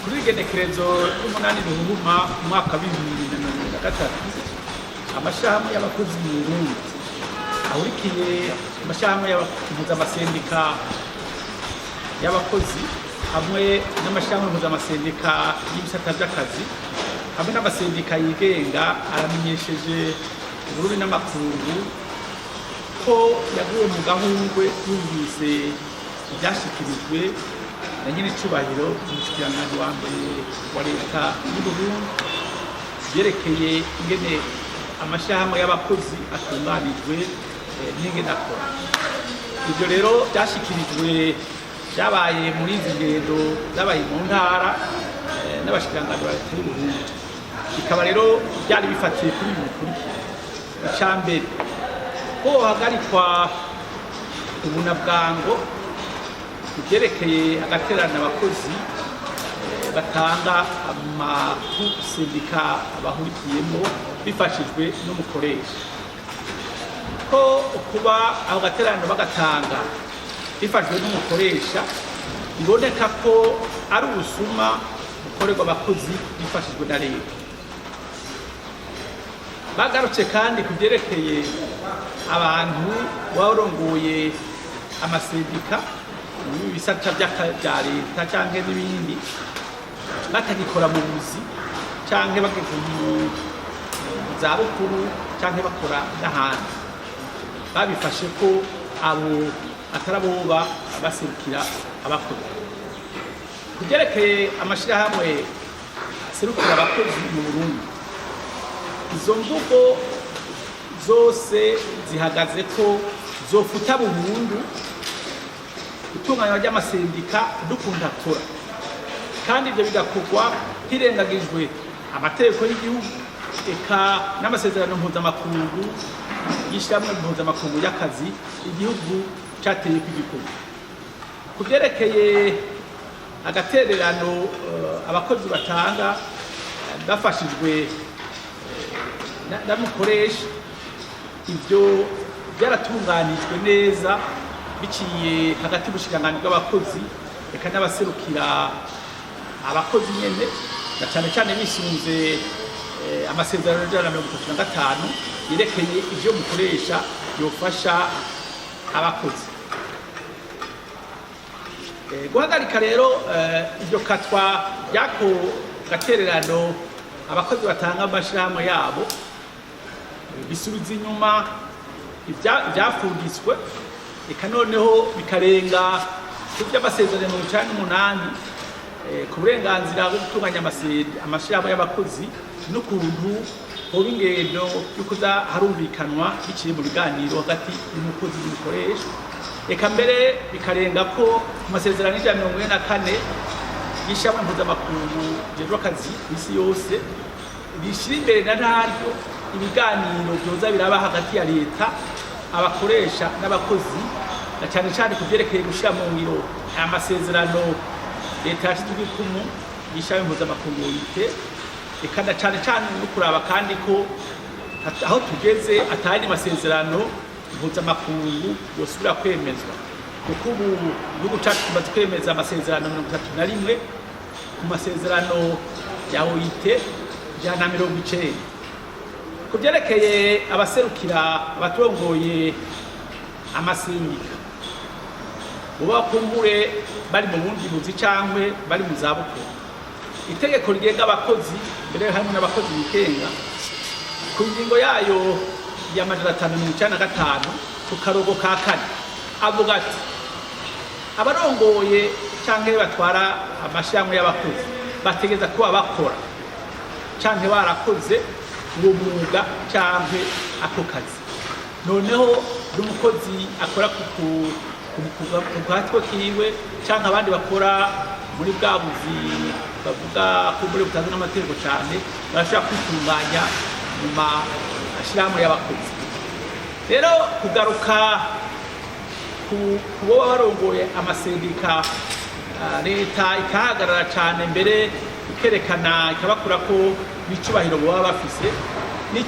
Kuri igenekerezo ry'umunani Ruhuma umwaka wa 2023, amashirahamwe y'abakozi mu Burundi ahurikiye amashirahamwe mpuzamasendika y'abakozi hamwe n'amashirahamwe mpuzamasendika y'ibisata vy'akazi hamwe n'amasendika yigenga, aramenyesheje Uburundi n'amakungu ko yaguye mu gahungwe yumvise ivyashikirijwe na nyir'icubahiro umushikiranganji wa mbere wa leta y'Uburundi vyerekeye ingene amashirahamwe y'abakozi atunganijwe n'ingene akora. Ivyo rero vyashikirijwe vyabaye muri izi ngendo zabaye mu ntara n'abashikiranganji ba leta y'Uburundi, bikaba rero vyari bifatiye kuri ibi bikurikira: ica mbere, ko hohagarikwa ubunabwango ivyerekeye agatererano abakozi batanga amasendika bahurikiyemo bifashijwe n'umukoresha, ko kuba ako gatererano bagatanga bifashijwe n'umukoresha biboneka ko ari ubusuma bukorerwa abakozi bifashijwe na leta. Bagarutse kandi ku vyerekeye abantu barongoye amasendika mu bisata vya leta canke n'ibindi batagikora mu buzi canke bageze mu zabukuru canke bakora n'ahandi, babifashe ko abo atari aboba baserukira abakozi. Ku vyerekeye amashirahamwe aserukira abakozi mu Burundi, izo mvugo zose zihagaze ko zofuta burundu itunganywa ry'amasendika dukunda akora, kandi ibyo bigakorwa hirengagijwe amategeko y'igihugu eka n'amasezerano mpuzamakungu y'ishyirahamwe mpuzamakungu y'akazi igihugu cateye igikorwa. Ku vyerekeye agatererano abakozi batanga bafashijwe n'umukoresha, ivyo byaratunganijwe neza biciye hagati y'ubushikiranganji bw'abakozi eka n'abaserukira abakozi nyene, na cane cane bisunze amasezerano 135 yerekeye ivyo mukoresha yofasha abakozi. Guhagarika rero iryo katwa ry'ako gatererano abakozi batanga mu mashirahamwe yabo bisubiza inyuma ivyafunditswe, eka noneho bikarenga ku vy'amasezerano 98 ku burenganzira bwo gutunganya amashirahamwe y'abakozi n'ukuntu hoba ingendo yo kuza harumvikanwa biciye mu biganiro hagati y'umukozi n'umukoresha, eka mbere bikarenga ko ku masezerano 144 y'ishirahamwe mpuzamakungu rijejwe akazi ku isi yose, rishyira imbere na ntaryo ibiganiro byoza biraba hagati ya leta, abakoresha n'abakozi, na cyane cyane ku byerekeye gushyira mu ngiro aya masezerano leta yashyizwe ikumu y'ishirahamwe mpuzamakungu OIT, eka na cyane cyane no kuraba kandi ko aho tugeze atari masezerano mpuzamakungu yosubira kwemezwa, kuko ubu igihugu cyacu kimaze kwemeza amasezerano 31 ku masezerano ya OIT 190. Ku byerekeye abaserukira abaturongoye amasendika uba kumbure bari mu bundi buzi cangwe bari mu zabukuru, itegeko rigenga abakozi, mbere harimo n'abakozi bigenga, ku ngingo yayo ya 595 ku karogo ka kane avuga ati: abarongoye canke batwara amashirahamwe y'abakozi bategeza kuba bakora canke barakoze uwo mwuga canke ako kazi. Noneho n'umukozi akora ku gatwe kiwe canke abandi bakora muri bwa buzi bavuga ko muri butazwi n'amategeko cane, barashobora kwitunganya mu mashirahamwe y'abakozi. Rero kugaruka ku boba barongoye amasendika, leta ikahagarara cane, mbere ikerekana ikabakura ko n'icubahiro boba bafise, ni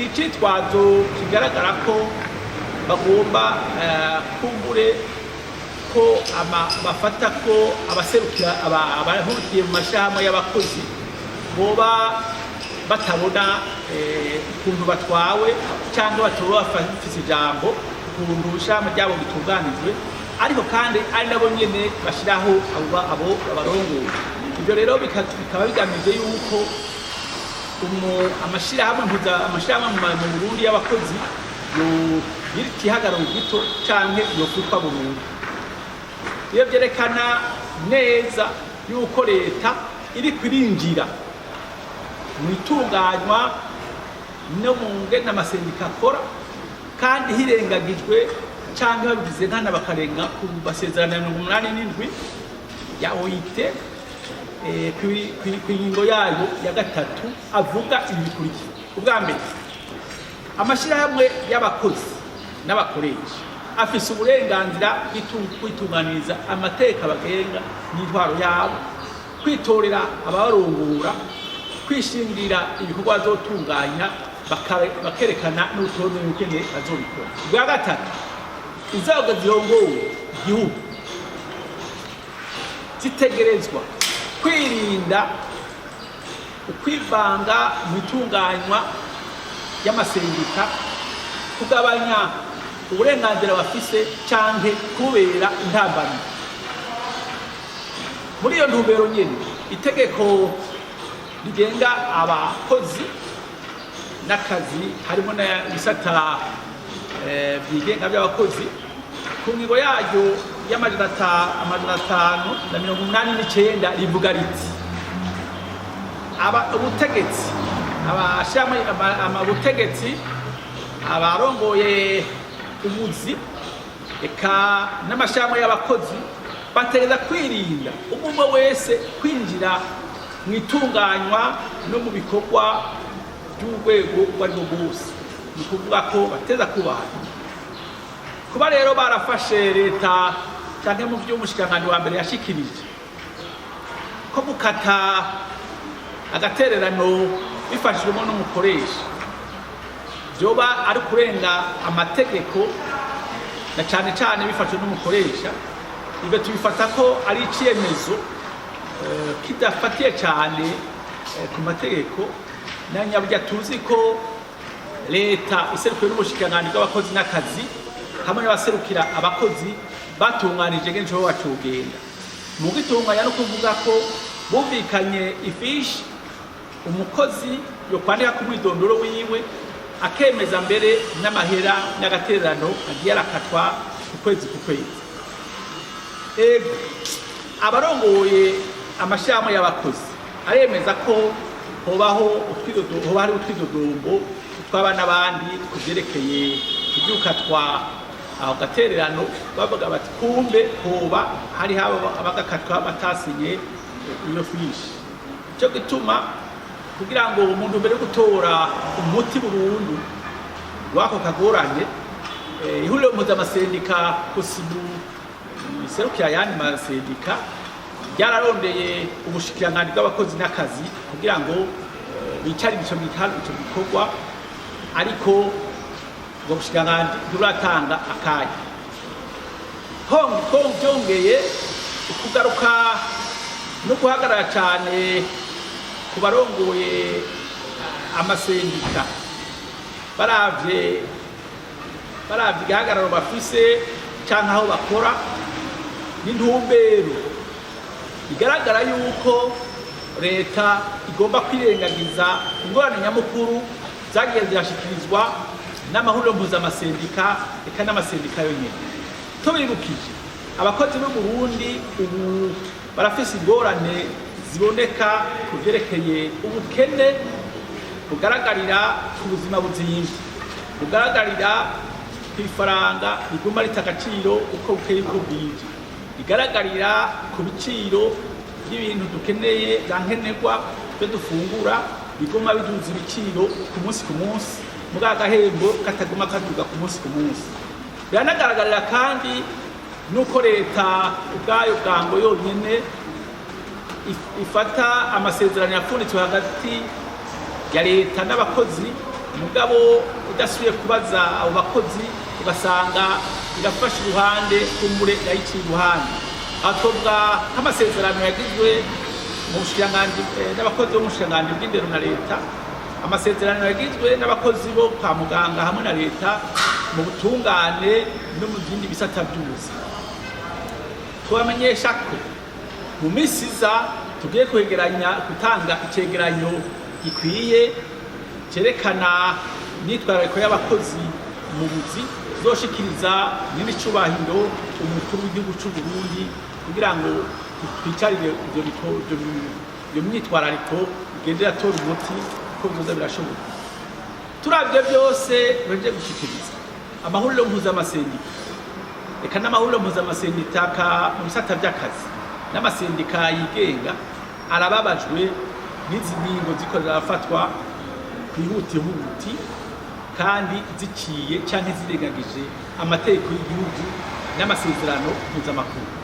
icitwazo kigaragara ko bagomba kumbure. ko bafata ko abaserukira abahurikiye mu mashirahamwe y'abakozi boba batabona ukuntu batwawe cyangwa batoba bafise ijambo ukuntu ishirahamwe ryabo ritunganijwe, ariko kandi ari nabo nyene bashiraho abo babarongoye. Ibyo rero bikaba bigamije yuko amashirahamwe mpuza amashirahamwe mu Burundi y'abakozi yogira igihagararo gito canke yofutwa burundu. Iyo vyerekana neza yuko leta iri kwirinjira mu itunganywa no mu ngene amasendika akora, kandi hirengagijwe canke babigize nkana bakarenga ku masezerano ya 87 ya OIT, kw'ingingo yayo ya gatatu avuga ibi bikurikira: ubwa mbere, amashirahamwe y'abakozi n'abakoresha afise uburenganzira kwitunganiriza amateka bagenga n'intwaro yabo, kwitorera ababarongora, kwishingira ibikorwa bazotunganya, bakerekana n'urutonde n'ukene bazobikora. Ubwa gatatu, inzego zirongowe igihugu zitegerezwa kwirinda ukwivanga mu itunganywa ry'amasendika, kugabanya uburenganzira bafise canke kubera intambamyi. Muri iyo ntumbero nyene, itegeko rigenga abakozi n'akazi, harimo n'ibisata vyigenga by'abakozi, ku ngingo yaryo y'amajana 589 rivuga riti: aba ubutegetsi, abashirahamwe, ubutegetsi, abarongoye ubuzi eka n'amashirahamwe y'abakozi bategereza kwirinda umwe wese kwinjira mu itunganywa no mu bikorwa by'urwego urwo ari rwo rwose. Ni ukuvuga ko bateza kubahana. Kuba rero barafashe leta cyangwa mu by'umushikiranganji wa mbere yashikirije ko gukata agatererano bifashijwemo n'umukoresha vyoba ari kurenga amategeko, na cane cane bifashwe n'umukoresha, ibyo tubifata ko ari iciyemezo kidafatiye cane ku mategeko. Na nyaburya tuzi ko leta iserukiwe n'ubushikiranganji bw'abakozi n'akazi hamwe n'abaserukira abakozi batunganije ngene ico bacugenda mu gitunganya, no kuvuga ko bumvikanye ifishi umukozi yo kwandika ku mwidondoro wiwe, akemeza mbere n'amahera n'agatererano agiye arakatwa ku kwezi ku kwezi. Ego, abarongoye amashirahamwe y'abakozi aremeza ko hobaho hoba hari utwidodombo twaba n'abandi ku vyerekeye ivyukatwa aho gatererano, bavuga bati kumbe hoba hari abagakatwa batasinye iyo fishi. Ico gituma, kugira ngo umuntu mbere yo gutora umuti burundu w'ako kagorane, ihuriro mpuzamasendika COSYBU iserukira ayandi masendika ryararondeye ubushikiranganji bw'abakozi n'akazi kugira ngo bicarire ico gikorwa, ariko ubwo bushikiranganji ntiburatanga akanya. Byongeye ukugaruka no guhagarara cyane ku barongoye amasendika, baravye igihagararo bafise canke aho bakora n'intumbero igaragara yuko leta igomba kwirengagiza ingorane nyamukuru zagiye zirashikirizwa n'amahuriro mpuzamasendika eka n'amasendika yonyene. Tubibukije, abakozi b'u Burundi ubu barafise ingorane ziboneka ku vyerekeye ubukene bugaragarira ku buzima buzimvye, bugaragarira ku ifaranga riguma rita agaciro uko bukeye uko bwije, rigaragarira ku biciro by'ibintu dukeneye bya nkenerwa byo dufungura biguma biduza ibiciro ku munsi ku munsi, muri agahembo kataguma kaduga ku munsi ku munsi. Biranagaragarira kandi nuko leta ubwayo bwango yonyene ifata amasezerano yapfunditswe hagati ya leta n'abakozi, mugabo udasubiye kubaza abo bakozi, ugasanga irafasha uruhande, kumbure yayiciye iruhande. Aha twovuga nk'amasezerano yagizwe mu bushikiranganji n'abakozi bo mu bushikiranganji bw'indero na leta, amasezerano yagizwe n'abakozi bo kwa muganga hamwe na leta, mu butungane no mu bindi bisata by'ubuzima. Tubamenyesha ko mu minsi iza tugiye kwegeranya, gutanga icegeranyo gikwiye cyerekana imyitwarariko y'abakozi mu buzi, tuzoshikiriza nyir'icubahiro umukuru w'igihugu c'u Burundi kugira ngo twicarire iyo myitwarariko igende iratora umuti ko bizoza birashoboka. Turavye byose duhejeje gushikiriza, amahuriro mpuzamasendika, eka n'amahuriro mpuzamasendika mu bisata vy'akazi n'amasendika yigenga, arababajwe n'izi ngingo ziko zirafatwa kwihutihuti kandi ziciye canke zirengagije amategeko y'igihugu n'amasezerano mpuzamakungu,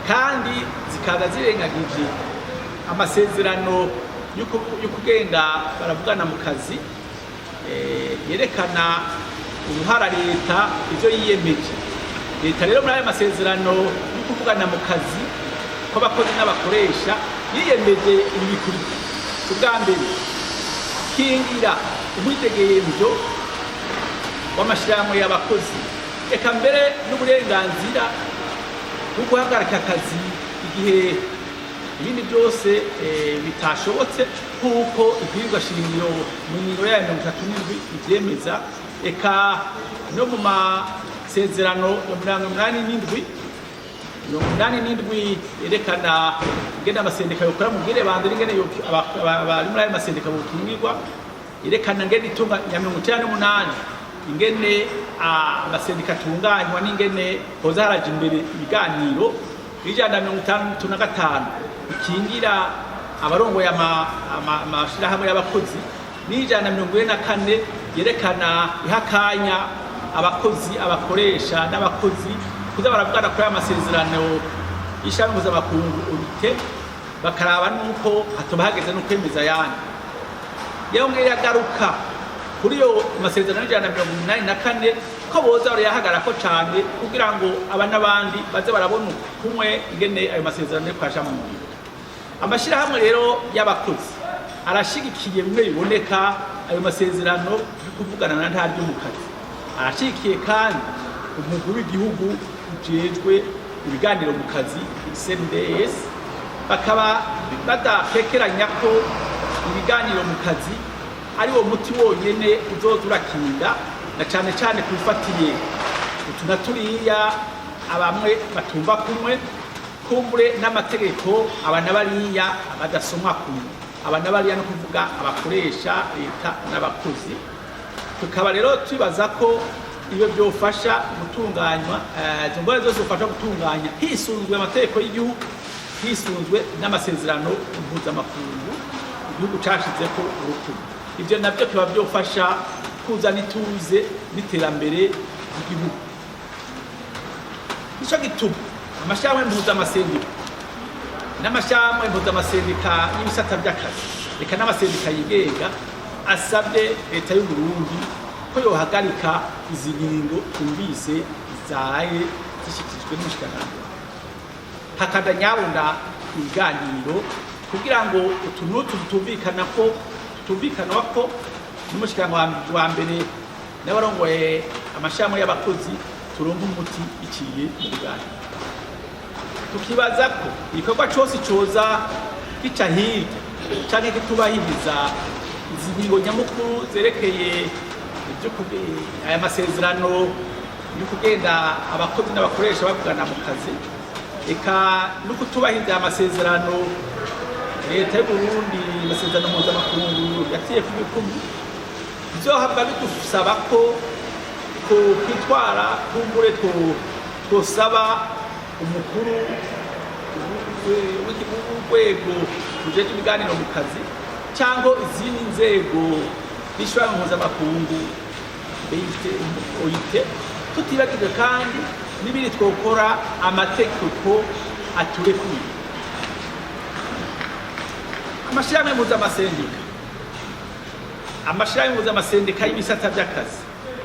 kandi zikaza zirengagije amasezerano yo kugenda baravugana mu kazi, yerekana uruhara leta, ivyo yiyemeje leta. Rero muri ayo masezerano yo kuvugana mu kazi kw'abakozi n'abakoresha, yiyemeje ibi bikurikira: ubwa mbere, kingira umwidegemvyo w'amashirahamwe y'abakozi, eka mbere n'uburenganzira bwo guhagarika akazi igihe ibindi byose bitashobotse, nk'uko ibwirizwa shingiro mu ngingo yayo 37 ivyemeza, eka no mu masezerano ya 87, 87 yerekana ingene amasendika yokora mu bwirebanze n'ingene abari muri ayo masendika bokingirwa, yerekana ingene itunga ya 98, ingene amasendika atunganywa n'ingene hoza haraja imbere ibiganiro, 165 ikingira abarongoye amashirahamwe y'abakozi, n'144 yerekana ihakanya abakozi, abakoresha n'abakozi kuza baravugana kuri aya masezerano y'ishirahamwe mpuzamakungu OIT, bakaraba nuko hatoba hageze no kwemeza ayandi. Yongeye yagaruka kuri iyo masezerano y'184 ko boza barayahagarako cane kugira ngo aba n'abandi baze barabona kumwe ingene ayo masezerano ariko aja mu ngiro. Amashirahamwe rero y'abakozi arashigikiye bimwe biboneka ayo masezerano yo kuvugana na ntaryo mu kazi. Arashigikiye kandi umugwi w'igihugu ujejwe ibiganiro mu kazi, CNDS, bakaba badakekeranya ko ibiganiro mu kazi ari wo muti wonyene uzoza urakinga, na cane cane kubifatiye utu na turiya abamwe batumva kumwe, kumbure n'amategeko aba na bariya badasomwa kumwe. Aba na bariya no kuvuga abakoresha, leta n'abakozi. Tukaba rero twibaza ko iyo byofasha gutunganywa, izo ngorane zose zofasha gutunganya hisunzwe amategeko y'igihugu, hisunzwe n'amasezerano mpuzamakungu igihugu cashizeko urukundo. Ivyo navyo kiba byofasha kuzana ituze n'iterambere ry'igihugu. Nico gituma amashirahamwe mpuzamasendika n'amashirahamwe mpuzamasendika y'ibisata vy'akazi, reka n'amasendika yigenga, asabye leta y'u Burundi ko yohagarika izi ngingo twumvise zaraye zishikirijwe n'umushikiranganji, hakada nyabunda ibiganiro kugira ngo utu n'utu tutumvikana ko tutumvikanwa ko n'umushikiranganji wa mbere n'abarongoye amashirahamwe y'abakozi, turonke umuti iciye mu biganiro. Tukibaza ko igikorwa cose coza gica hirya canke kitubahiriza izi ngingo nyamukuru zerekeye ibyo aya masezerano yo kugenda abakozi n'abakoresha bavugana mu kazi, eka no kutubahiriza aya masezerano leta y'u Burundi, amasezerano mpuzamakungu yatiye ku bikumi, bizohava bidusaba ko kwitwara, kumbure twosaba umukuru w'urwego rujejwe ibiganiro mu kazi cyangwa izindi nzego n'ishirahamwe mpuzamakungu OIT, tutibagijwe kandi n'ibindi twokora amategeko aturekuye. Amashirahamwe mpuzamasendika, amashirahamwe mpuzamasendika y'ibisata by'akazi,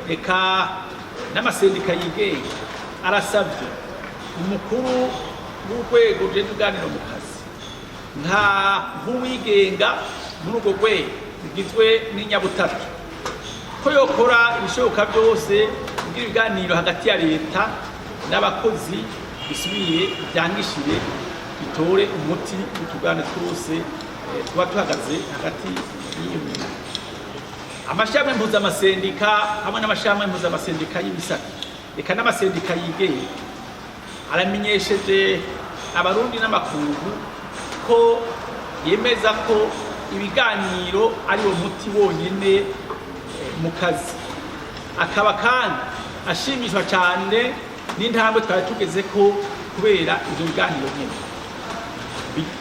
eka n'amasendika yigenga, arasaba n'amasendika yigenga arasabye umukuru w'urwego rujejwe ibiganiro mu kazi, nka nk'uwigenga muri urwo rwego rugizwe n'inyabutatu, ko yokora ibishoboka byose kugira ibiganiro hagati ya leta n'abakozi bisubiye byangishire, bitore umuti w'utugane twose tuba tuhagaze hagati y'iyo mirimo. Amashami mpuzamasendika hamwe n'amashami mpuzamasendika y'ibisata, reka n'amasendika yigenga, aramenyesheje Abarundi n'amakungu ko yemeza ko ibiganiro ari wo muti wonyene mu kazi, akaba kandi ashimishwa cyane n'intambwe twari tugeze ko kubera ivyo biganiro nyene.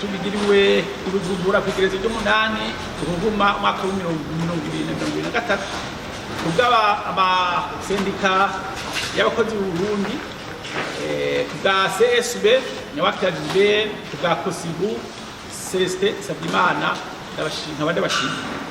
Tubigiriwe i Bujumbura ku igerezo ry'umunani Ruhuma umwaka wa 2023, kubw'aba amasendika y'abakozi b'u Burundi, kubwa CSB Nyawakira Gilbert, kubwa Kosibu Celestin Sabyimana, nkaba ndabashimiye.